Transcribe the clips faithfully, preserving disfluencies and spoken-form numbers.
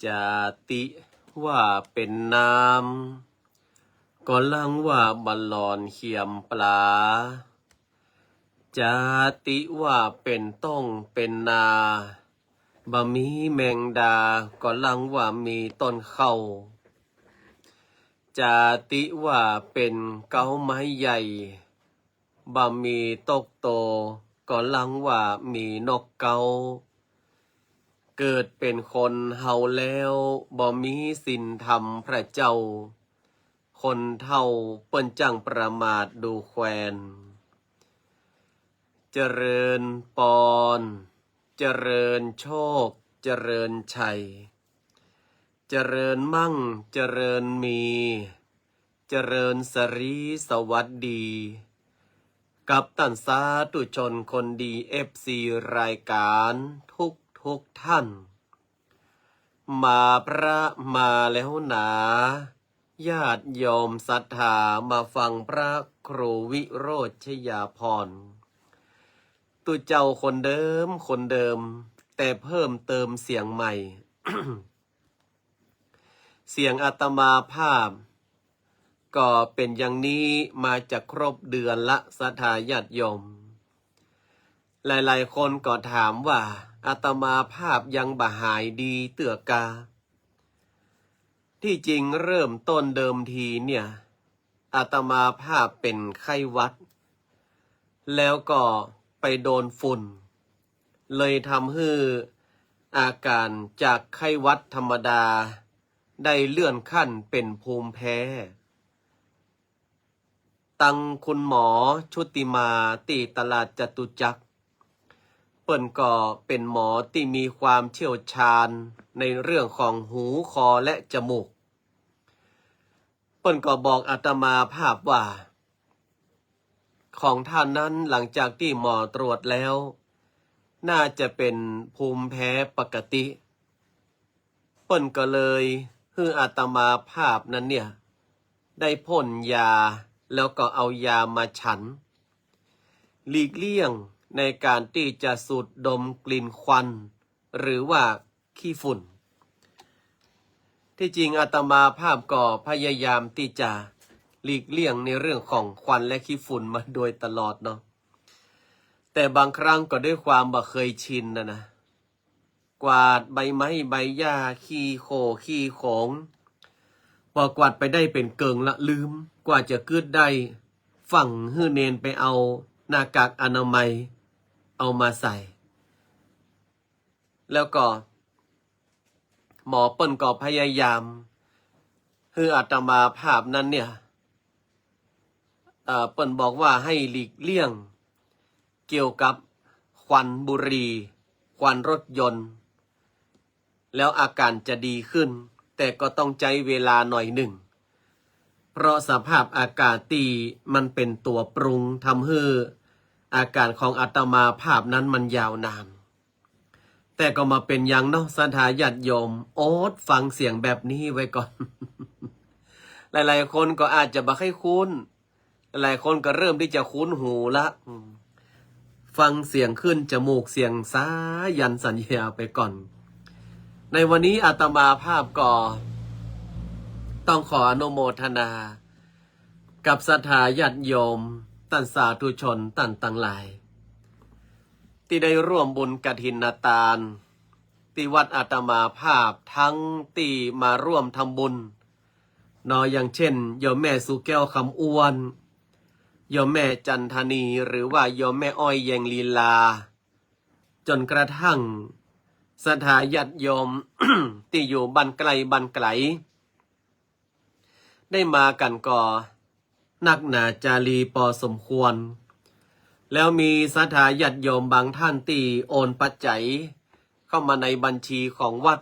จาติว่าเป๋นน้ำ ก็ลังว่าบ่หล่อนเขียมปลา จาติว่าเป๋นต้งเป๋นนา บ่มีแมงดา ก็ลังว่ามีต้นเข้า จาติว่าเป๋นเก๊าไม้ใหญ่ บ่มีตกโต ก็ลังว่ามีนกเก๊า เกิดเป๋นคนเฮาแล้ว บ่มีศีลธรรมพระเจ้า คนเฒ่าเปิ้นจั้งประมาทดูแควน เจริญปอน เจริญโชค เจริญชัย เจริญมั่ง เจริญมี เจริญสรีสวัสดี กับต้านสาธุชนคนดี เอฟซี รายก๋านทุกทุกท่าน มาพระมาแล้วหนา ญาติโยมศรัทธามาฟังพระครูวิโรจน์ชยาภรณ์ ตุ๊เจ้าคนเดิมคนเดิม แต่เพิ่มเติมเสียงใหม่ เสียงอาตมาภาพ ก็เป๋นอย่างนี้มาจะครบเดือนละ ศรัทธาญาติโยม หลายๆ คนก็ถามว่า อาตมาภาพยังบ่หายดีเตื้อกา ที่จริงเริ่มต้นเดิมทีเนี่ย อาตมาภาพเป๋นไข้หวัด แล้วก็ไปโดนฝุ่น เลยทำหื้ออาก๋านจากไข้หวัดธรรมดา ได้เลื่อนขั้นเป๋นภูมิแพ้ ตังคุณหมอชุติมาตี้ตลาดจตุจักร เปิ้นก็เป๋นหมอตี้มีความเชี่ยวชาญในเรื่องของหูคอและจมูก เปิ้นก็บอกอาตมาภาพว่า ของท่านนั้นหลังจากตี้หมอตรวจแล้ว น่าจะเป๋นภูมิแพ้ปกติ เปิ้นก็เลยหื้ออาตมาภาพนั้นเนี่ย ได้พ่นยา แล้วก็เอายามาฉัน หลีกเลี่ยงในการตี้จะสูดดมกลิ่นควัน หรือว่าขี้ฝุ่น ที่จริงอาตมาภาพก็พยายามตี้จะหลีกเลี่ยงในเรื่องของควันและขี้ฝุ่นมาโดยตลอดเนาะ แต่บางครั้งก็ด้วยความบ่เคยชินนะนะ กวาดใบไม้ใบหญ้า ขี้โค่ขี้โขง ปอกวาดไปได้เป๋นเกิ่งละลืม กว่าจะกึ๊ดได้ ฟั่งหื้อเณรไปเอาหน้ากากอนามัย เอามาใส่ แล้วก็ หมอเปิ้นก็พยายาม หื้ออาตมาภาพนั้นเนี่ย เอ่อ เปิ้นบอกว่าให้หลีกเลี่ยง เกี่ยวกับควันบุหรี่ ควันรถยนต์ แล้วอาก๋านจะดีขึ้น แต่ก็ต้องใจ๊เวลาหน่อยนึ่ง เพราะสภาพอากาศตี้มันเป๋นตั๋วปรุง ทำหื้ออาก๋านของอาตมาภาพนั้นมันยาวนาน แต่ก็บ่เป๋นหยังเนาะ ศรัทธาญาติโยม อดฟังเสียงแบบนี้ไว้ก่อน หลายๆ คนก็อาจจะบ่ค่อยคุ้น หลายๆ คนก็เริ่มตี้จะคุ้นหูละ อืม ฟังเสียงขึ้นจมูก เสียงสายันสัญญาไปก่อน ในวันนี้อาตมาภาพก็ต้องขออนุโมทนา กับศรัทธาญาติโยม ต้านสาธุชนต้านตังหลาย ตี้ได้ร่วมบุญกฐินทาน ตี้วัดอาตมาภาพ ตังตี้มาร่วมทำบุญ เนาะ อย่างเช่น โยมแม่สุแก้ว คำอ้วน โยมแม่จันทนี หรือว่าโยมแม่อ้อย แยงลีลา จ๋นกระทั่งศรัทธาญาติโยม ตี้อยู่บ้านใก้บ้านไก๋ ได้มากั๋นก็นักหนาจารีปอสมควร แล้วมีศรัทธาญาติโยมบางท่านตี้โอนปัจจัยเข้ามาในบัญชีของวัด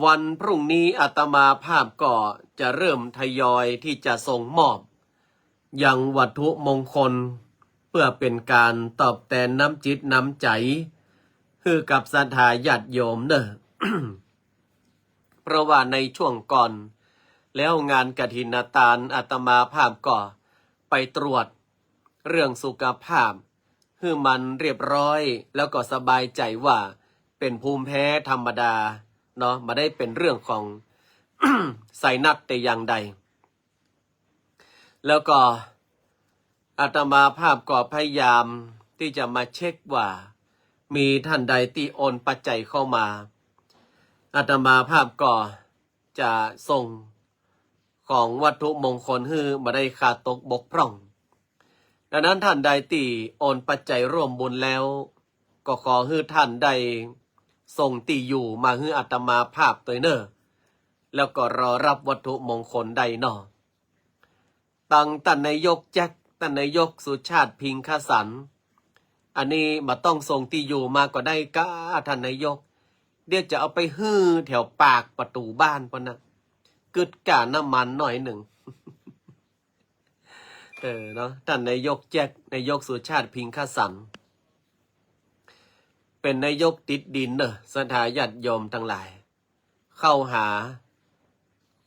วันพรุ่งนี้อาตมาภาพก็จะเริ่มทยอยตี้จะส่งมอบ ยังวัตถุมงคล เปื้อเป๋นก๋านตอบแตนน้ำจิตน้ำใจ๋ หื้อกับศรัทธาญาติโยมเน่อ เพราะว่าในช่วงก่อน แล้วงานกฐินทานอาตมาภาพก็ไปตรวจเรื่องสุขภาพ หื้อมันเรียบร้อย แล้วก็สบายใจ๋ว่าเป๋นภูมิแพ้ธรรมดา เนาะ บ่ได้เป๋นเรื่องของ ไซนัสแต่อย่างใด แล้วก็อาตมาภาพก็พยายามตี้จะมาเช็คว่ามีท่านใดตี้โอนปัจจัยเข้ามา อาตมาภาพก็จะส่งของวัตถุมงคลหื้อบ่ได้ขาดตกบกพร่อง ดังนั้นท่านใดตี้โอนปัจจัยร่วมบุญแล้ว ก็ขอหื้อท่านได้ส่งตี้อยู่มาหื้ออาตมาภาพตวยเน่อ แล้วก็รอฮับวัตถุมงคลได้เนาะ ตังต้านนายกแจ็ค ต้านนายกสุชาติ พิงคสรรค์ อันนี้บ่ต้องส่งตี้อยู่มาก็ได้ก้า ต้านนายก เดี๋ยวจะเอาไปหื้อแถวปากประตู๋บ้านป้อนะ กึ๊ดก้าน้ำมันหน่อยนึ่ง เออเนาะ ต้านนายกแจ็ค นายกสุชาติ พิงคสรรค์ เป๋นนายกติดดินเน่อ ศรัทธาญาติโยมตังหลาย เข้าหา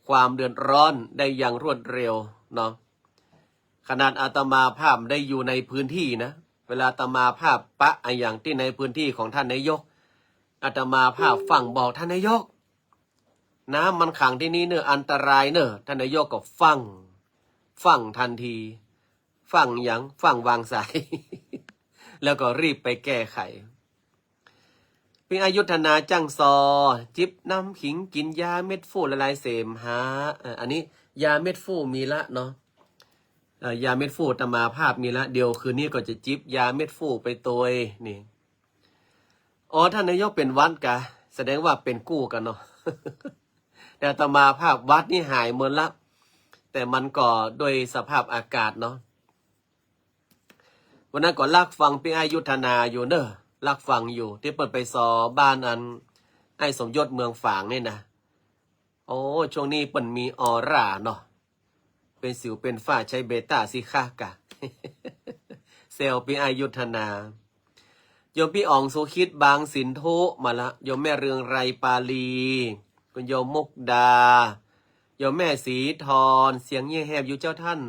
ความเดือดร้อนได้อย่างรวดเร็วเนาะ ขนาดอาตมาภาพได้อยู่ในพื้นที่นะ เวลาอาตมาภาพปะอะหยังตี้ในพื้นที่ของต้านนายก อาตมาภาพฟั่งบอก ต้านนายก น้ำมันขังตี้นี่เน่อ อันตรายเน่อ ต้านนายกก็ฟั่ง ฟั่งตันที ฟั่งหยัง ฟั่งวางสาย แล้วก็รีบไปแก้ไข ปิ๊งอายุธนา จ้างซอ จิบน้ำขิง กิ๋นยาเม็ดฟู่ ละลายเสมหะ เอ่อ อันนี้ยาเม็ดฟู่มีละเนาะ เอ่อ ยาเม็ดฟู่อาตมาภาพมีละ เดี๋ยวคืนนี้ก็จะจิบยาเม็ดฟู่ไปตวยนี่ อ๋อ ต้านนายกเป๋นหวัดกา แสดงว่าเป๋นกู้กั๋นเนาะ แต่อาตมาภาพหวัดนี่หายหมดละ แต่มันก็ด้วยสภาพอากาศเนาะ วันนั้นก็ลักฟังปิ๊งอายุธนาอยู่เน่อ ลักฟังอยู่ ตี้เปิ้นไปซอบ้านอัน อ้ายสมยศ เมืองฝางนี่นะ โอ้ ช่วงนี้เปิ้นมีออร่าเนาะ เป๋นสิวเป๋นฝ้าใช้เบต้าสิคะกา แซวปิ๊งอายุธนา โยมปี้อ๋องสุขิต บางสินธุมาละ โยมแม่เรืองไกร ปาลี คุณโยมมุกดา โยมแม่สีทร เสียงเยียะแหบอยู่เจ้าท่าน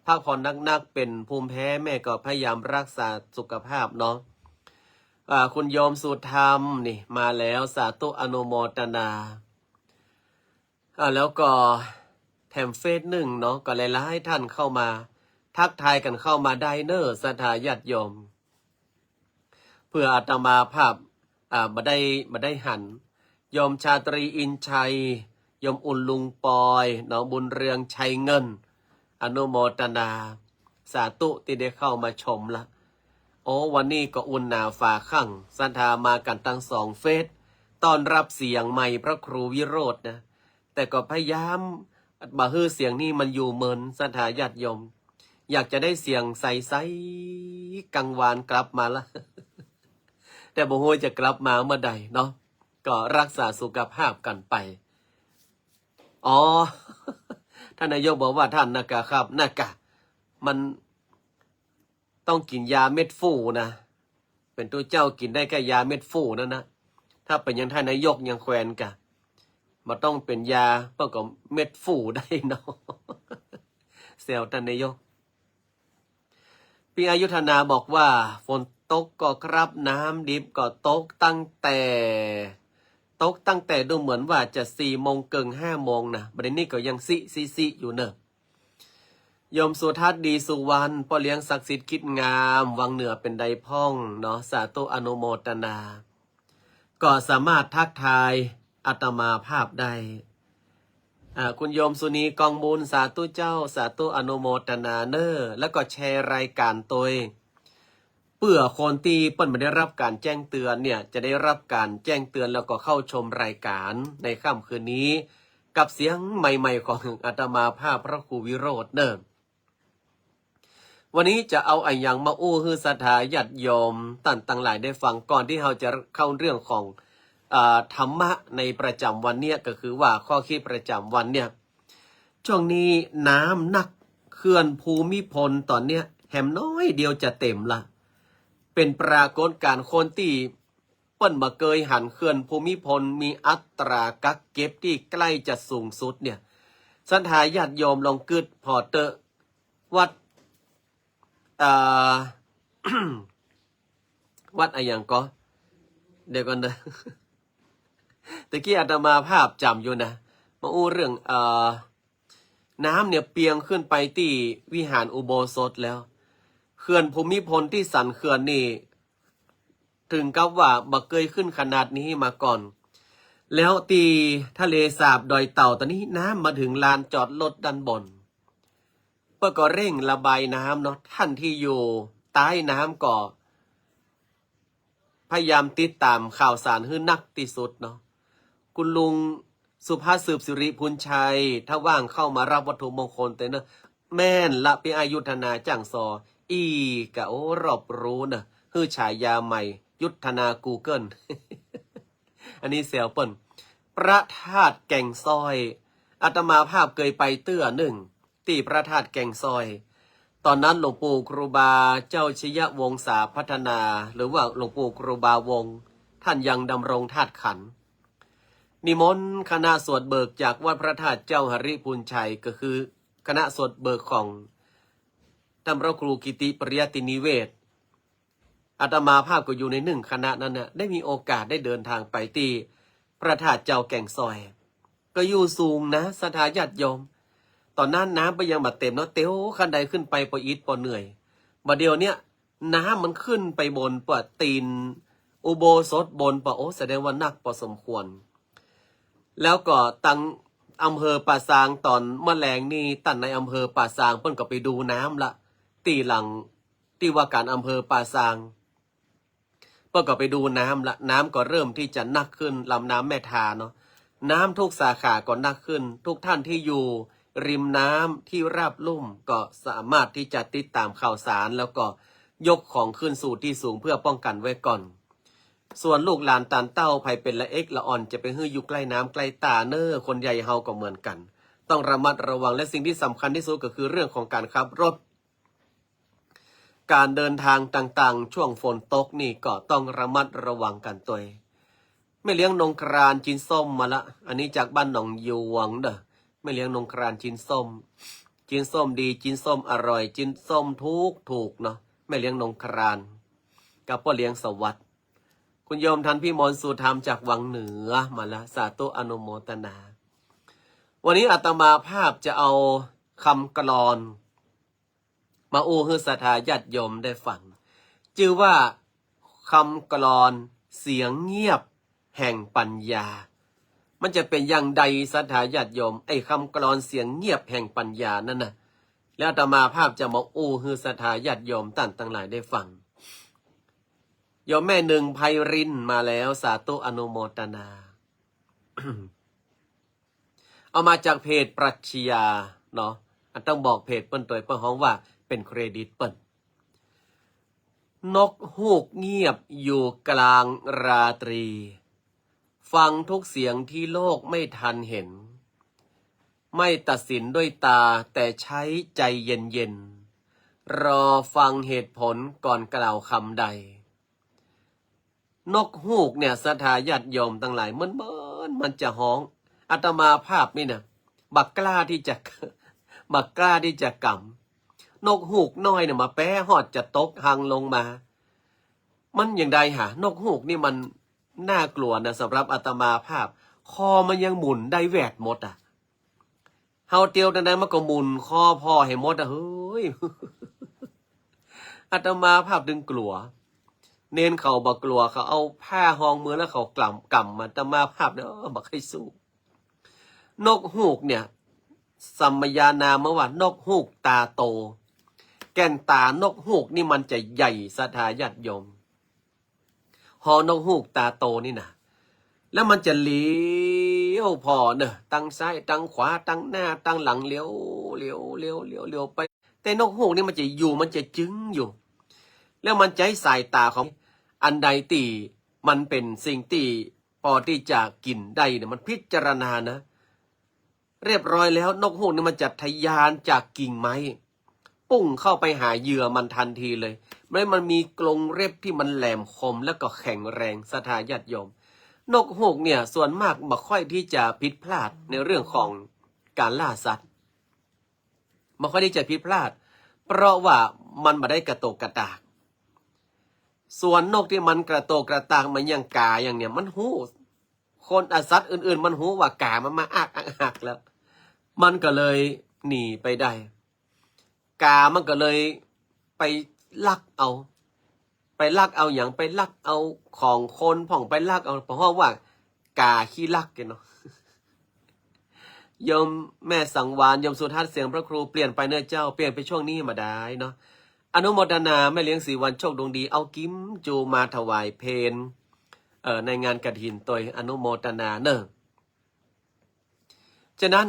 พักผ่อนนักๆ เป๋นภูมิแพ้ แม่ก็พยายามรักษาสุขภาพเนาะ อ่า คุณโยมสุธรรมนี่มาแล้ว สาธุอนุโมทนา อ่า แล้วก็แถมเฟซนึ่งเนาะ ก็หลายๆ ต้านเข้ามา ทักทายกั๋นเข้ามาได้เน่อ ศรัทธาญาติโยม เผื่ออาตมาภาพ อ่า บ่ได้ บ่ได้หัน โยมชาตรี อินชัย โยมอุ่น ลุงปอย น้องบุญเรือง ชัยเงิน อนุโมทนา สาธุตี้ได้เข้ามาชมละ โอ้ วันนี้ก็อุ่นหนาฝาคั่ง ศรัทธามากั๋นตังสองเฟซ ต้อนฮับเสียงใหม่พระครูวิโรจน์นะ แต่ก็พยายามบ่หื้อเสียงนี่มันอยู่เมิน ศรัทธาญาติโยม อยากจะได้เสียงใสๆ กังวานกลับมาละ แต่บ่ฮู้จะกลับมาเมื่อใดเนาะ ก็รักษาสุขภาพกั๋นไป อ๋อ ต้านนายกบอกว่าต้านนะกาครับ นะกา มัน ต้องกิ๋นยาเม็ดฟู่นะ เป๋นตุ๊เจ้ากิ๋นได้แค่ยาเม็ดฟู่นั้นนะ ถ้าเป๋นอย่างต้านนายกอย่างแควนกา บ่ต้องเป๋นยา เปิ้นก็เม็ดฟู่ได้เนาะ แซวต้านนายก ปิ๊งอายุธนาบอกว่า ฝนตกก่อครับ น้ำดิบก็ตกตั้งแต่ ตกตั้งแต่ดูเหมือนว่าจะสี่โมงเกิ่งห้าโมงนะ บ่าดนี้ก็ยังซิซิซิอยู่เน่อ โยมสุทัศน์ ดีสุวรรณ ป้อเลี้ยงศักดิ์สิทธิ์คิดงาม วังเหนือเป๋นใดพ่องเนาะ สาธุอนุโมทนา ก็สามารถทักทายอาตมาภาพได้ อ่า คุณโยมสุนี กองบุญ สาธุเจ้า สาธุอนุโมทนาเน่อ แล้วก็แชร์รายการตวย เปื้อคนตี้เปิ้นบ่ได้ฮับก๋านแจ้งเตือนเนี่ย จะได้ฮับก๋านแจ้งเตือนแล้วก็เข้าชมรายการในค่ำคืนนี้ กับเสียงใหม่ๆ ของอาตมาภาพพระครูวิโรจน์เน่อ วันนี้จะเอาอะหยังมาอู้หื้อศรัทธาญาติโยมต้านตังหลายได้ฟัง ก่อนตี้เฮาจะเข้าเรื่องของ อ่า ธรรมะในประจ๋ำวันเนี่ย ก็คือว่าข้อคิดประจ๋ำวันเนี่ย ช่วงนี้น้ำนัก เขื่อนภูมิพลต๋อนเนี้ยแหมน้อยเดียวจะเต๋มละ เป๋นปรากฏก๋ารณ์คนตี้เปิ้นบ่เกยหันเขื่อนภูมิพลมีอัตรากักเก็บตี้ใก้จะสูงสุดเนี่ย ศรัทธาญาติโยมลองกึ๊ดผ่อเต๊อะ วัด อ่า วัดอะหยังก่อ เดี๋ยวก่อนเน่อ ตะกี้อาตมาภาพจ๋ำอยู่นะ มาอู้เรื่อง เอ่อ น้ำเนี่ยเปียงขึ้นไปตี้วิหารอุโบสถแล้ว เขื่อนภูมิพลตี้สันเขื่อนนี่ ถึงกับว่าบ่เกยขึ้นขนาดนี้มาก่อน แล้วตี้ทะเลสาบดอยเต่าต๋อนนี้น้ำมาถึงลานจอดรถด้านบน เปิ้นก็เร่งระบายน้ำเนาะ ท่านที่อยู่ใต้น้ำก็ พยายามติดต๋ามข่าวสารหื้อนักตี้สุดเนาะ คุณลุงสุภาพสืบสิริพูนชัย ถ้าว่างเข้ามารับวัตถุมงคลเต๊อะเนาะ แม่นละ ปี้อ้ายยุทธนาจ้างซอ อี้กะ โอ้ รอบรู้เนาะ หื้อฉายาใหม่ ยุทธนากูเกิล อันนี้แซวเปิ้น พระธาตุแก่งซอย อาตมาภาพเกยไปเตื้อนึ่ง ตี้พระธาตุแก่งซอย ต๋อนนั้นหลวงปู่ครูบาเจ้าชยวงศาพัฒนา หรือว่าหลวงปู่ครูบาวงศ์ ท่านยังดำรงธาตุขันธ์ นิมนต์คณะสวดเบิกจากวัดพระธาตุเจ้าหริพูนชัย ก็คือคณะสวดเบิกของท่านพระครูกิติปริยัตินิเวศน์ อาตมาภาพก็อยู่ในนึ่งคณะนั้นน่ะ ได้มีโอกาสได้เดินทางไปตี้พระธาตุเจ้าแก่งซอย ก็อยู่สูงนะ ศรัทธาญาติโยม ต๋อนนั้นน้ำเปิ้นยังบ่เต็มเนาะ เตียวคันไดขึ้นไปปออิดปอเหนื่อย บ่าเดี่ยวเนี้ย น้ำมันขึ้นไปบนปะตีนอุโบสถบนปะ โอ้ แสดงว่านักพอสมควร แล้วก็ตังอำเภอป่าซาง ต๋อนเมื่อแลงนี่ ต้านนายอำเภอป่าซางเปิ้นก็ไปดูน้ำละ ตี้หลัง ตี้ว่าการอำเภอป่าซาง เปิ้นก็ไปดูน้ำละ น้ำก็เริ่มตี้จะนักขึ้น ลำน้ำแม่ทาเนาะ น้ำทุกสาขาก็นักขึ้น ทุกท่านที่อยู่ริมน้ำที่ราบลุ่มก็สามารถตี้จะติดต๋ามข่าวสาร แล้วก็ยกของขึ้นสู่ตี้สูงเพื่อป้องกันไว้ก่อน ส่วนลูกหลานตานเต้า ใผเป๋นละเอ็กละอ่อน จะไปหื้ออยู่ใก้น้ำใก้ต้าเน่อ คนใหญ่เฮาก็เหมือนกั๋น ต้องระมัดระวัง และสิ่งที่สำคัญตี้สุดก็คือเรื่องของการขับรถ การเดินทางต่างๆ ช่วงฝนตกนี่ก็ต้องระมัดระวังกั๋นตวย แม่เลี้ยงนงกรานต์ จิ๊นส้มมาละ อันนี้จากบ้านหนองยวงเด้อ แม่เลี้ยงนงกรานต์ จิ๊นส้ม จิ๊นส้มดี จิ๊นส้มอร่อย จิ๊นส้มถูกๆ เนาะ แม่เลี้ยงนงกรานต์ กับป้อเลี้ยงสวัสดิ์ คุณโยมทันพิมลสุธรรมจากวังเหนือมาละ สาธุอนุโมทนา วันนี้อาตมาภาพจะเอากำกลอน มาอู้หื้อศรัทธาญาติโยมได้ฟัง จื้อว่ากำกลอนเสียงเงียบแห่งปัญญา มันจะเป๋นอย่างใดศรัทธาญาติโยม ไอ้กำกลอนเสียงเงียบแห่งปัญญานั้นน่ะ แล้วอาตมาภาพจะมาอู้หื้อศรัทธาญาติโยมต้านตังหลายได้ฟัง โยมแม่หนึ่งไพรินมาแล้ว สาธุอนุโมทนา เอามาจากเพจปรัชญาเนาะ อันต้องบอกเพจเปิ้นตวย เปิ้นฮ้องว่าเป๋นเครดิตเปิ้น นกฮูกเงียบอยู่กลางราตรี ฟังทุกเสียงที่โลกไม่ทันเห็น ไม่ตัดสินด้วยตาแต่ใช้ใจเย็นๆ รอฟังเหตุผลก่อนกล่าวคำใด นกฮูกเนี่ย ศรัทธาญาติโยมตังหลาย เหมือนๆ มันจะฮ้อง อาตมาภาพนี่นะ บ่กล้าตี้จะ บ่กล้าตี้จะกำ นกฮูกน้อยเนี่ย บ่าแป๊ฮอดจะตกฮังลงมา มันอย่างใดหา นกฮูกนี่มันน่ากลัวนะ สำหรับอาตมาภาพ คอมันยังหมุนได้แหวดหมดอะ เฮาเตียวตางใดมันก็หมุนคอผ่อหื้อหมดอะ เฮ้ย อาตมาภาพตึงกลัว เณรเขาบ่กลัว เขาเอาผ้าฮองมือแล้วเขากำ กำ อาตมาภาพเนี่ย เออ บ่ใค่สู้ นกฮูกเนี่ย สมญานามมาว่านกฮูกตาโต แก่นตานกฮูกนี่มันจะใหญ่ ศรัทธาญาติโยม ฮอนกฮูกตาโตนี่นะ แล้วมันจะเหลียวผ่อเนอะ ตังซ้ายตังขวา ตังหน้าตังหลัง เหลียว เหลียว เหลียว เหลียว เหลียวไป แต่นกฮูกนี่มันจะอยู่ มันจะจึ้งอยู่ แล้วมันจะใจ๊สายต๋าของ อันใดตี้มันเป๋นสิ่งตี้ปอตี้จะกิ๋นได้เนี่ย มันพิจารณานะ เรียบร้อยแล้ว นกฮูกนี่มันจะทะยานจากกิ่งไม้ ปุ้งเข้าไปหาเหยื่อมันทันทีเลย มัน มันมีกรงเล็บที่มันแหลมคมและก็แข็งแรง ศรัทธาญาติโยม นกฮูกเนี่ย ส่วนมากบ่ค่อยตี้จะผิดพลาดในเรื่องของการล่าสัตว์ บ่ค่อยตี้จะผิดพลาด เพราะว่ามันบ่ได้กระโตกกระตาก ส่วนนกตี้มันกระโตกกระตาก มันอย่างกาอย่างเนี่ย มันฮู้ คน อ่ะ สัตว์อื่นๆ มันฮู้ว่าก๋ามันมาอักอักอักแล้ว มันก็เลยหนีไปได้ ก๋ามันก็เลยไปลักเอา ไปลักเอาหยัง ไปลักเอาของคนพ่อง ไปลักเอา เพราะว่าก๋าขี้ลักกั๋นเนาะ โยมแม่สังวาล โยมสุทัศน์ เสียงพระครูเปลี่ยนไปเน่อเจ้า เปลี่ยนไปช่วงนี้บ่ดายเนาะ อนุโมทนาแม่เลี้ยงศรีวรรณโชคดวงดี เอากิ๋มจูมาถวายเพล เอ่อ ในงานกฐินตวย อนุโมทนาเน่อ ฉะนั้น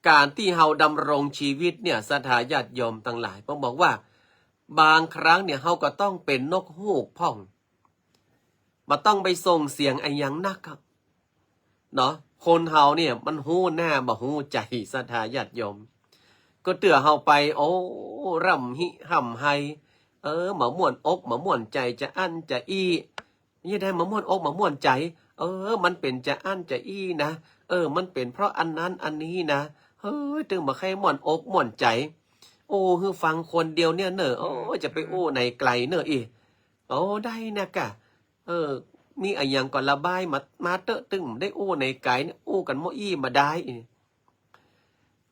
ก๋านตี้เฮาดำรงชีวิตเนี่ย ศรัทธาญาติโยมตังหลาย ผมบอกว่า บางครั้งเนี่ย เฮาก็ต้องเป๋นนกฮูกพ่อง บ่ต้องไปส่งเสียงอะหยังนักครับ เนาะ คนเฮาเนี่ยมันฮู้หน้าบ่ฮู้ใจ๋ ศรัทธาญาติโยม ก็เตื้อเฮาไป โอ้ ร่ำฮิฮ่ำไฮ เออ บ่ม่วนอกบ่ม่วนใจ๋ จะอั้นจะอี้ จะได้บ่ม่วนอกบ่ม่วนใจ๋ เออ มันเป๋นจะอั้นจะอี้นะ เออ มันเป๋นเพราะอันนั้นอันนี้นะ เฮ้ย ตึงบ่ใค่ม่วนอกม่วนใจ๋ โอ้ หื้อฟังคนเดียวเนี่ยเน่อ โอ้ จะไปอู้ไหนไก๋เน่ออี้ โอ้ ได้นะกะ เออ มีอะหยังก็ระบายมา มาเต๊อะ ตึงได้อู้ไหนไก๋เนี่ย อู้กั๋นหม้ออี้บ่ดาย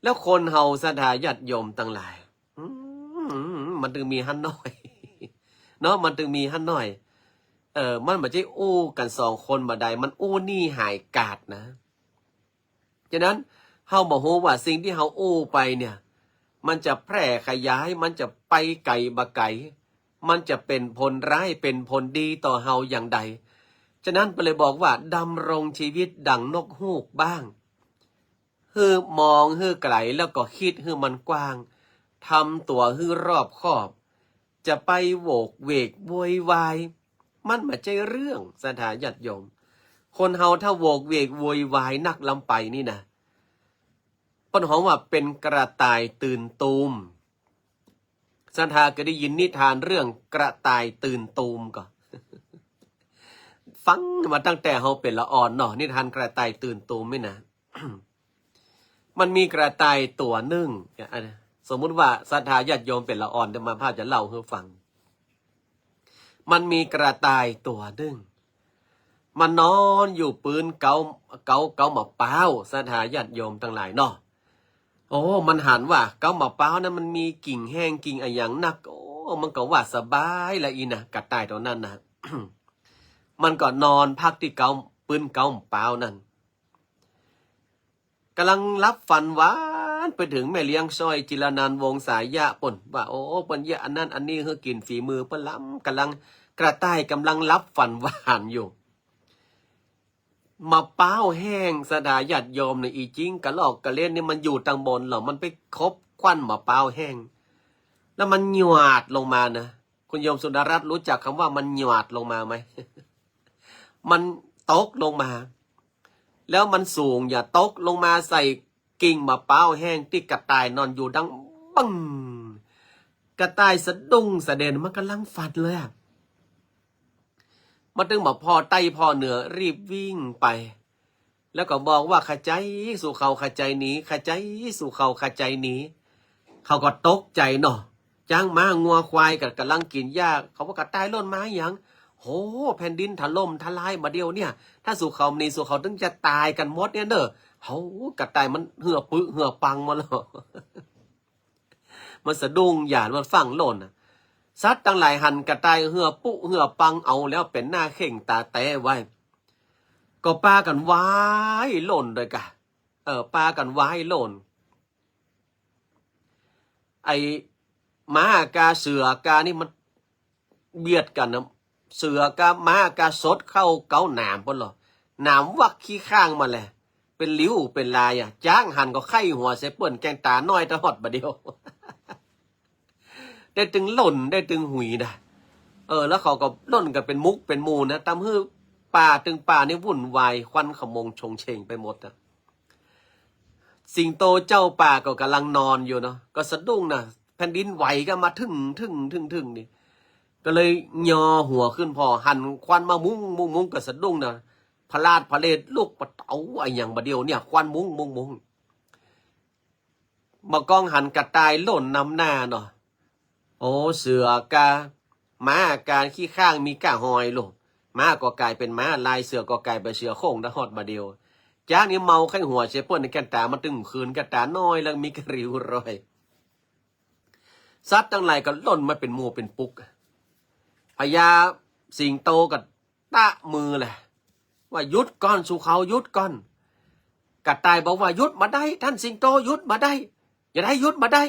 แล้วคนเฮาศรัทธาญาติโยมตังหลาย อืม มันตึงมีหั้นหน้อย เนาะ มันตึงมีหั้นหน้อย เออ มันบ่ใจ้อู้กั๋นสองคนบ่ดาย มันอู้นี่หายกาดนะ ฉะนั้น เฮาบ่ฮู้ว่าสิ่งตี้เฮาอู้ไปเนี่ย มันจะแพร่ขยาย มันจะไปไก๋บ่ไก๋ มันจะเป๋นผลร้าย เป๋นผลดีต่อเฮาอย่างใด ฉะนั้นเปิ้นเลยบอกว่า ดำรงชีวิตดังนกฮูกบ้าง หื้อมองหื้อไก๋ แล้วก็กึ๊ดหื้อมันกว้าง ทำตั๋วหื้อรอบคอบ จะไปโหวกเหวกโวยวาย มันบ่ใจ้เรื่อง ศรัทธาญาติโยม คนเฮาถ้าโหวกเหวกโวยวายนักล้ำไปนี่นะ เปิ้นฮ้องว่าเป๋นกระต่ายตื่นตูม ศรัทธาเกยได้ยินนิทานเรื่องกระต่ายตื่นตูมก่อ ฟังมาตั้งแต่เฮาเป๋นละอ่อนเนาะ นิทานกระต่ายตื่นตูมนี่นะ มันมีกระต่ายตั๋วนึ่ง อ่ะ สมมุติว่าศรัทธาญาติโยมเป๋นละอ่อน อาตมาภาพจะเล่าหื้อฟัง มันมีกระต่ายตั๋วนึ่ง มันนอนอยู่ปื๊นเก๊า เก๊า เก๊ามะป๊าว ศรัทธาญาติโยมตังหลายเนาะ โอ้ มันหันว่าเก๊ามะป๊าวนั้นมันมีกิ่งแห้งกิ่งอะหยังนัก โอ้ มันก็ว่าสบายละอี้นะ กระต่ายตั๋วนั้นนะ มันก็นอนพักตี้เก๊า ปื๊นเก๊ามะป๊าวนั้น ก่ำลังหลับฝันหวานไปเถิงแม่เลี้ยงสร้อยจิรนันท์ วงศ์สายะ ปุ้น ว่า โอ้ เปิ้นเยียะอันนั้นอันนี้หื้อกิ๋น ฝีมือเปิ้นล้ำ ก่ำลัง กระต่ายก่ำลังหลับฝันหวานอยู่ มะป๊าวแห้ง ศรัทธาญาติโยมเนี่ย อี่จิ๊งกะลอกกะเล่นนี่มันอยู่ตังบนเนาะ มันไปคบควันมะป๊าวแห้ง แล้วมันหยาดลงมานะ คุณโยมสุดารัตน์รู้จักคำว่ามันหยาดลงมาไหม มันตกลงมา แล้วมันสูง หยาดตกลงมาใส่กิ่งมะป๊าวแห้งตี้กระต่ายนอนอยู่ ดังบั้ง กระต่ายสะดุ้งสะเด็น มันก่ำลังฝันเลยอะ มันตึงบ่ผ่อใต้ผ่อเหนือ รีบวิ่งไป แล้วก็บอกว่า ขะใจ๋สู่เขา ขะใจ๋หนี ขะใจ๋สู่เขา ขะใจ๋หนี เขาก็ตกใจ๋เนาะ จ๊างม้างัวควายก็ก่ำลังกิ๋นหญ้า เขาว่ากระต่ายหล่นมาหยัง โห แผ่นดินถล่มทลายบ่าเดี่ยวเนี่ย ถ้าสู่เขาบ่หนี สู่เขาตึงจะต๋ายกั๋นหมดเนี่ยเน่อ โห กระต่ายมันเหื่อปึเหื่อปังหมดแล้ว มันสะดุ้งหยาด มันฟั่งหล่นน่ะ สัตว์ตังหลายหันกระต่ายเหื่อปึเหื่อปังเอาแล้วเป๋นหน้าเข่งต๋าแต๊ไว้ ก็ปากั๋นวายหล่นโดยกะ เออ ปากั๋นวายหล่น ไอ้ม้ากาเสือกานี่มันเบียดกั๋นนะ เสือกาม้ากาสดเข้าเก๊าหนามปุ้นเหรอ หนามวักขี้ข้างมาแหละ เป๋นริ้วเป๋นลายอะ จ๊างหันก็ไค่หัวใส่เปิ้น แก่งต๋าน้อยตะหอดบ่าเดี่ยว ได้ตึงหล่น ได้ตึงหุยนะ เออ แล้วเขาก็หล่นกั๋นเป๋นหมู่เป๋นหมู่นะ ตำหื้อป่าตึงป่านี่วุ่นวาย ควันขโมงโชงเชงไปหมดนะ สิงโตเจ้าป่าก็ก่ำลังนอนอยู่เนาะ ก็สะดุ้งนะ แผ่นดินไหวก็มาทึ่ง ทึ่ง ทึ่ง ทึ่งนี่ ก็เลยยอหัวขึ้น ผ่อหันควันมามุ้ง มุ้ง มุ้ง ก็สะดุ้งนะ พลาดพะเลดลุกปะเต๋าอะหยังบ่าเดี่ยวเนี่ย ควันมุ้ง มุ้ง มุ้ง บ่ากองหันกระต่ายหล่นนำหน้าเนาะ โอ้ เสือกา ม้ากาขี้ข้างมีก้าหอยลูก ม้าก็ก๋ายเป๋นม้า ลายเสือก็ก๋ายเป๋นเสือโคร่ง ตะฮอดบ่าเดี่ยว จ๊างนี่เมาใค่หัวเสียเปิ้น แก่นต๋ามันตึงหื้น แก่นต๋าน้อยแล้วมีกระริ้วรอย สัตว์ตังหลายก็ล่นมาเป๋นหมู่เป๋นปุ๊ก พญาสิงโตก็ตะมือแหละ ว่าหยุดก่อน สูเขาหยุดก่อน กระต่ายบอกว่า หยุดบ่ได้ ท่านสิงโตหยุดบ่ได้ จะได้หยุดบ่ได้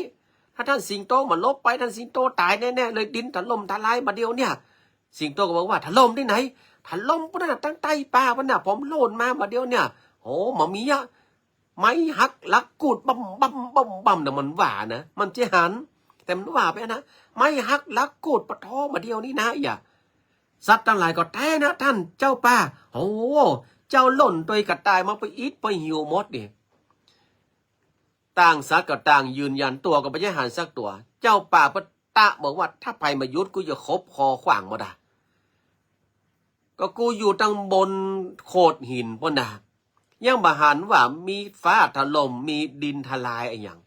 ถ้าท่านสิงโตบ่หลบไป ท่านสิงโตต๋ายแน่ๆ เลย ดินถล่มทลายบ่าเดี่ยวเนี่ย สิงโตก็บอกว่า ถล่มตี้ไหน ถล่มปู๊นน่ะ ตังใต้ป่าปู๊นน่ะ ผมโล่นมาบ่าเดี่ยวเนี่ย โห บ่มีอะ ไม้หักหลักกูด บ่ำบ่ำบ่ำบ่ำนะ มันว่านะ มันจะหัน แต่มันว่าไปนะ ไม้หักหลักกูด ปะท้อบ่าเดี่ยวนี้นะ อย่า สัตว์ตังหลายก็แต๊นะ ท่านเจ้าป่า โห เจ้าล่นตวยกระต่ายมา ไปอิดไปหิวหมดนี่ ต่างสัตว์ก็ต่างยืนยัน ตั๋วก็บ่ใจ้หันสักตั๋ว เจ้าป่าเปิ้นตะบอกว่า ถ้าใผบ่หยุด กูจะขบคอขว้างบ่ดา ก็กูอยู่ตังบนโขดหินปู๊นน่ะ ยังบ่หันว่ามีฟ้าถล่ม มีดินทลายอะหยัง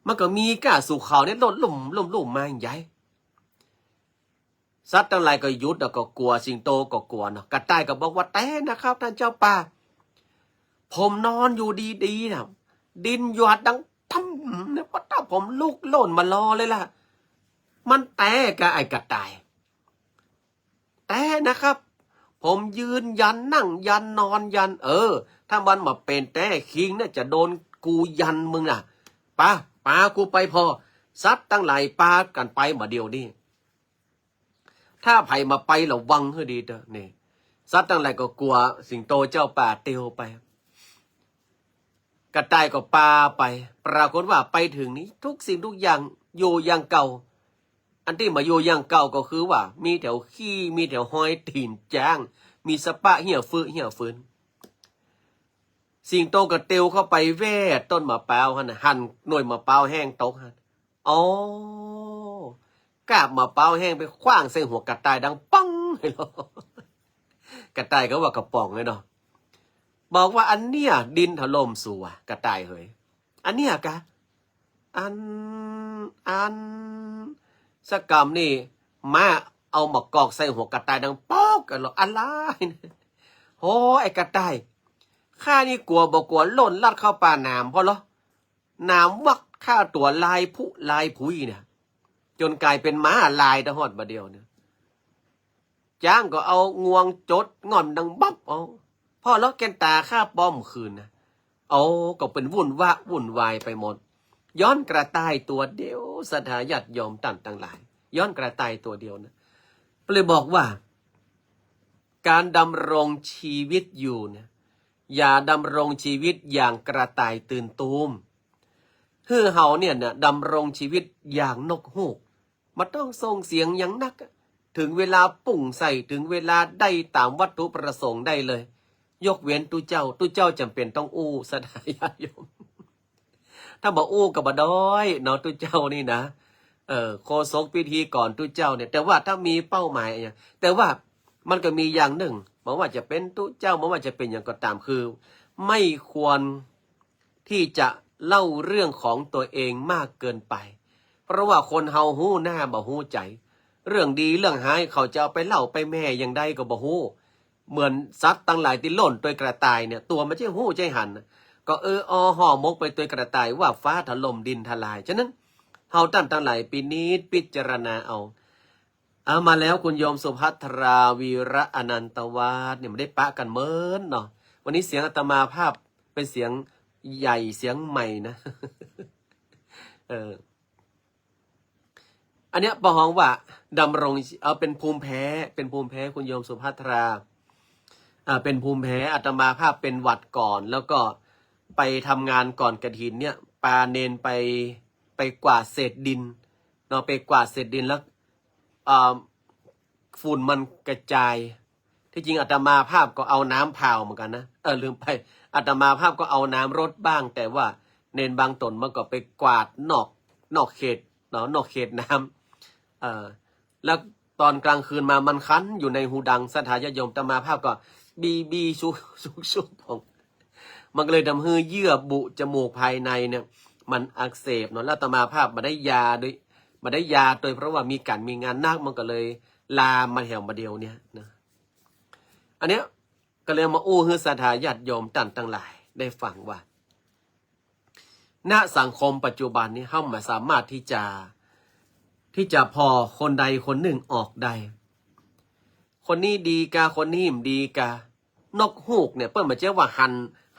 มันก็มีก้า สูเขาเนี่ยล่นลุ่มลุ่มลุ่มมาอย่างใหญ่ สัตว์ตังหลายก็หยุด แล้วก็กั๋ว สิงโตก็กั๋วเนาะ กระต่ายก็บอกว่า แต๊นะครับ ท่านเจ้าป่า ผมนอนอยู่ดีๆ น่ะ ดินหยาดดังตั้มเนี่ย ปะต๊ะ ผมลุกโล่นบ่ารอเลยล่ะ มันแต๊กา ไอ้กระต่าย แต๊นะครับ ผมยืนยัน นั่งยัน นอนยัน เออ ถ้ามันบ่เป๋นแต๊จริงเนี่ย จะโดนกูยันมึงน่ะ ปะ ปากูไปผ่อ สัตว์ตังหลายปากั๋นไปบ่าเดี่ยวนี้ ถ้าใผบ่ไป ระวังหื้อดีเต๊อะ นี่ สัตว์ตังหลายก็กั๋ว สิงโตเจ้าป่าเตียวไป กระต่ายก็ปาไป ปรากฏว่าไปเถิงนี้ กู้สิ่งกู้อย่างอยู่อย่างเก่า อันตี้บ่อยู่อย่างเก่าก็คือว่า มีแถวขี้ มีแถวฮอยตี๋นจ๊าง มีสะปะเหี้ยฟืดเหี้ยฟืน สิงโตก็เตียวเข้าไปแว่ต้นมะพร้าวหั้นน่ะ หันหน่วยมะพร้าวแห้งตกหั้น อ๋อ กาบมะพร้าวแห้งไปขว้างใส่หัวกระต่ายดังป๊องเลยเนาะ กระต่ายก็ว่ากระป๋องเลยเนาะ บอกว่า อันเนี้ยดินถล่มสู กระต่ายเหย อันเนี้ยกา อัน อัน สักกำนี่ ม้าเอามะกอกใส่หัวกระต่ายดังป๊อกกันหรอก อะไร โห ไอ้กระต่าย ข้านี่กั๋วบ่กั๋วล่นลัดเข้าป่าหนามพ่อเหรอ หนามวักข้าตั๋วลายผุลายผุยเนี่ย จ๋นก๋ายเป๋นม้าลายตะฮอดบ่าเดี่ยวเนี่ย จ๊างก็เอางวงจดง่อนดังบับเอา พ่อเหรอ แก่นต๋าข้าปอมคืนนะ เอา ก็เป๋นวุ่นวะวุ่นวายไปหมด ย้อนกระต่ายตั๋วเดียว ศรัทธาญาติโยมต้านตังหลาย ย้อนกระต่ายตั๋วเดียวนะ เลยบอกว่า ก๋านดำรงจีวิตอยู่เนี่ย อย่าดำรงจีวิตอย่างกระต่ายตื่นตูม หื้อเฮาเนี่ยนะ ดำรงจีวิตอย่างนกฮูก บ่ต้องส่งเสียงหยังนักอะ เถิงเวลาปุ้งใส่ เถิงเวลาได้ต๋ามวัตถุประสงค์ได้เลย ยกเว้นตุ๊เจ้า ตุ๊เจ้าจ๋ำเป๋นต้องอู้ ศรัทธาญาติโยม ถ้าบ่อู้ก็บ่ได้เนาะ ตุ๊เจ้านี่นะ เออ โฆษกพิธีกรตุ๊เจ้าเนี่ย แต่ว่าถ้ามีเป้าหมายอะ แต่ว่ามันก็มีอย่างนึ่ง บ่ว่าจะเป๋นตุ๊เจ้า บ่ว่าจะเป๋นหยังก็ต๋าม คือ ไม่ควรที่จะเล่าเรื่องของตัวเองมากเกินไป เพราะว่าคนเฮาฮู้หน้าบ่ฮู้ใจ๋ เรื่องดีเรื่องฮ้ายเขาจะเอาไปเล่าไปแหม่อย่างใดก็บ่ฮู้ เหมือนสัตว์ตังหลายตี้ล่นตวยกระต่ายเนี่ย ตั๋วมันจะฮู้จะหันน่ะ ก็เออออห่อหมกไปตวยกระต่ายว่าฟ้าถล่มดินทลาย ฉะนั้น เฮาต้านตังหลายพินิจพิจารณาเอา เอามาแล้ว คุณโยมสุภัทรา วีระอนันตวาสเนี่ย บ่ได้ปะกั๋นเมินเนาะ วันนี้เสียงอาตมาภาพเป๋นเสียงใหญ่เสียงใหม่นะ เออ อันเนี้ยปอฮ้องว่าดำรง เอา เป๋นภูมิแพ้ เป๋นภูมิแพ้ คุณโยมสุภัทรา อ่า เป๋นภูมิแพ้ อาตมาภาพเป๋นหวัดก่อน แล้วก็ไปทำงานก่อนกฐินเนี่ย ปาเณรไป ไปกวาดเศษดินเนาะ ไปกวาดเศษดินแล้ว อ่า ฝุ่นมันกระจาย ที่จริงอาตมาภาพก็เอาน้ำผ่าวเหมือนกั๋นนะ เออ ลืมไป อาตมาภาพก็เอาน้ำรดบ้าง แต่ว่าเณรบางต๋นมันก็ไปกวาดนอก นอกเขตเนาะ นอกเขตน้ำ เออ แล้วต๋อนกลางคืนมามันคันอยู่ในฮูดัง ศรัทธาญาติโยม อาตมาภาพก็บีบีชุบ ชุบ ชุบของ มันก็เลยทำหื้อเยื่อบุจมูกภายในเนี่ย มันอักเสบเนาะ แล้วอาตมาภาพบ่ได้ยาโดย บ่ได้ยาโดย เพราะว่ามีก๋านมีงานนัก มันก็เลยลามมาแถวบ่าเดี่ยวเนี่ยนะ อันเนี้ยก็เลยมาอู้หื้อศรัทธาญาติโยมต้านตังหลายได้ฟังว่า ณ สังคมปัจจุบันนี้เฮาบ่สามารถตี้จะ ตี้จะผ่อคนใดคนนึ่งออกได้ คนนี้ดีกา คนนี้บ่ดีกา นกฮูกเนี่ย เปิ้นบ่ใจ้ว่าหัน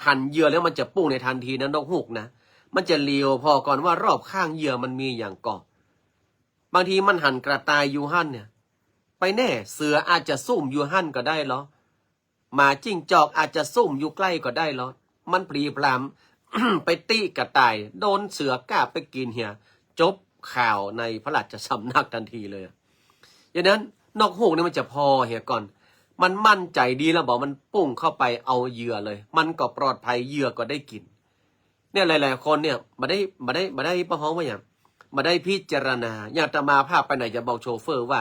หันเหยื่อแล้วมันจะปุ้งในตันทีนะ นกฮูกนะ มันจะเหลียวผ่อก่อนว่ารอบข้างเหยื่อมันมีหยังก่อ บางทีมันหันกระต่ายอยู่หั้นเนี่ย ไปแน่ เสืออาจจะซุ่มอยู่หั้นก็ได้ลอ หมาจิ้งจอกอาจจะซุ่มอยู่ใก้ก็ได้ลอ มันผลีผลาม ไปตี้กระต่าย โดนเสือก้าบไปกิ๋นเหีย จบข่าวในพระราชสำนักตันทีเลยอะ ฉะนั้นนกฮูกเนี่ยมันจะผ่อเหียก่อน มันมั่นใจ๋ดีแล้วบ่ามันปุ้งเข้าไปเอาเหยื่อเลย มันก็ปลอดภัย เหยื่อก็ได้กิ๋น เนี่ยหลายๆ คนเนี่ยบ่ได้ บ่ได้ บ่ได้ เปิ้นฮ้องว่าหยัง บ่ได้พิจารณา อย่างอาตมาภาพไปไหนจะบอกโชเฟอร์ว่า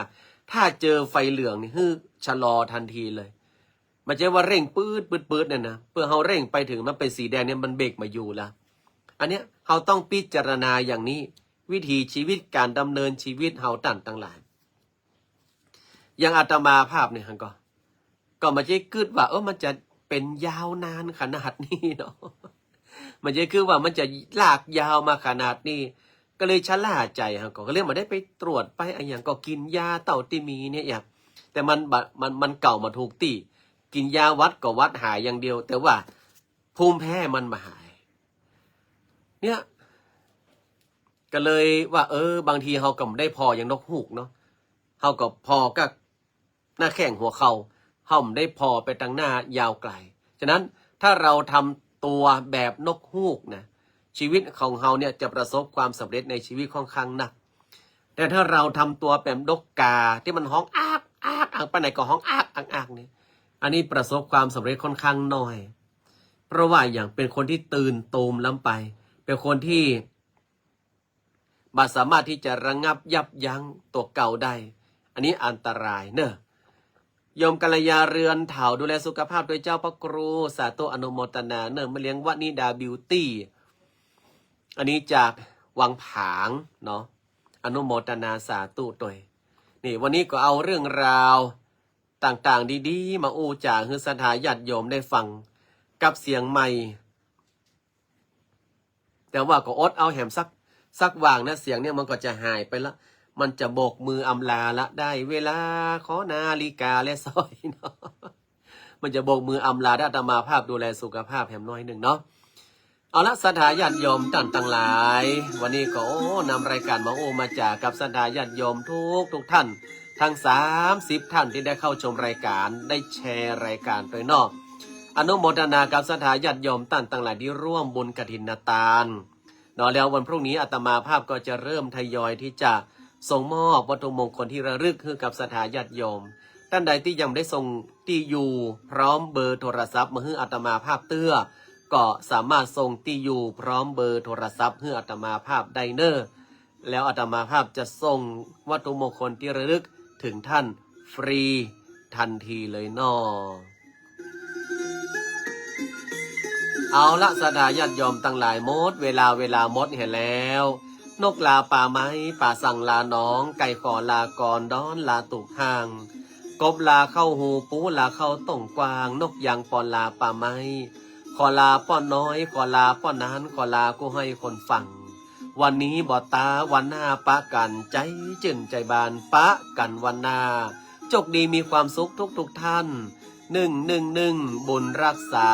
ถ้าเจอไฟเหลืองนี่หื้อชะลอตันทีเลย บ่ใจ้ว่าเร่งปื๊ดปื๊ดปื๊ดเนี่ยนะ เปื้อเฮาเร่งไปเถิงมันเป๋นสีแดงเนี่ยมันเบรกบ่อยู่ละ อันเนี้ยเฮาต้องพิจารณาอย่างนี้ วิถีชีวิต ก๋านดำเนินชีวิตเฮาต้านตังหลาย อย่างอาตมาภาพเนี่ยหั้นก่อ ก็บ่ใจ้กึ๊ดว่า เออ มันจะเป๋นยาวนานขนาดนี้เนาะ บ่ใจ้กึ๊ดว่ามันจะลากยาวมาขนาดนี้ ก็เลยชะล่าใจ๋หั้นก่อ ก็เลยบ่ได้ไปตรวจไปอะหยัง ก็กิ๋นยาเต้าตี้มีเนี่ยอะ แต่มันบ่ มัน มันเก่าบ่ถูกตี้ กิ๋นยาหวัดก็หวัดหายอย่างเดียว แต่ว่าภูมิแพ้มันบ่หาย เนี่ย ก็เลยว่า เออ บางทีเฮาก็บ่ได้ผ่ออย่างนกฮูกเนาะ เฮาก็ผ่อกับหน้าแข้งหัวเข่า เฮาบ่ได้ผ่อไปตังหน้ายาวไก๋ ฉะนั้นถ้าเราทำตัวแบบนกฮูกนะ ชีวิตของเฮาเนี่ยจะประสบความสำเร็จในชีวิตค่อนข้างนัก แต่ถ้าเราทำตัวแบบนกกาตี้มันฮ้องอากอากอาก ไปไหนก็ฮ้องอากอากอากเนี่ย อันนี้ประสบความสำเร็จค่อนข้างน้อย เพราะว่าอย่างเป๋นคนตี้ตื่นตูมล้ำไป เป๋นคนตี้บ่สามารถตี้จะระงับยับยั้งตั๋วเก่าได้ อันนี้อันตรายเน่อ โยมกัลยาเรือน เถา ดูแลสุขภาพด้วยเจ้าพระครู สาธุอนุโมทนาเน่อ แม่เลี้ยงวนิดาบิวตี้ อันนี้จากวังผางเนาะ อนุโมทนาสาธุตวย นี่วันนี้ก็เอาเรื่องราวต่างๆ ดีๆ มาอู้จ๋าหื้อศรัทธาญาติโยมได้ฟังกับเสียงไมค์ แต่ว่าก็อดเอาแหมสัก สักวางนะ เสียงเนี่ยมันก็จะหายไปละ มันจะโบกมืออำลาละ ได้เวลาขอนาฬิกาและสร้อยเนาะ มันจะโบกมืออำลา อาตมาภาพดูแลสุขภาพแหมน้อยนึ่งเนาะ เอาละ ศรัทธาญาติโยมต้านตังหลาย วันนี้ก็ โอ้ นำรายก๋านมาอู้มาจ๋ากับศรัทธาญาติโยมทุกๆ ท่าน ทั้งสามสิบท่านตี้ได้เข้าชมรายก๋าน ได้แชร์รายก๋านตวยเนาะ อนุโมทนากับศรัทธาญาติโยมต้านตังหลายตี้ร่วมบุญกฐินทานเนาะ แล้ววันพรุ่งนี้อาตมาภาพก็จะเริ่มทยอยตี้จะส่งมอบวัตถุมงคลตี้ระลึกหื้อกับศรัทธาญาติโยม ต้านใดตี้ยังบ่ได้ส่งตี้อยู่พร้อมเบอร์โทรศัพท์มาหื้ออาตมาภาพเตื้อ ก็สามารถส่งตี้อยู่พร้อมเบอร์โทรศัพท์หื้ออาตมาภาพได้เน่อ แล้วอาตมาภาพจะส่งวัตถุมงคลตี้ระลึกเถิงต้านฟรีตันทีเลยเนาะ เอาละ ศรัทธาญาติโยมตังหลาย หมดเวลา เวลาหมดเหียแล้ว นกลาป่าไม้ ป๋าสั่งลาหนอง ไก่ขอลาก่อน ด้อนลาตูบห้าง กบลาเข้าฮู ปูลาเข้าต้งกว้าง นกยางปอนลาป่าไม้ ขอลาป้อน้อย ขอลาป้อหนาน ขอลากู้ห้อยคนฟัง วันนี้บ่ต๋า วันหน้าปะกั๋น ใจ๋จื้นใจ๋บาน ปะกั๋นวันหน้า โจคดีมีความสุขทุกๆ ท่าน หนึ่งหนึ่งหนึ่ง บุญรักษา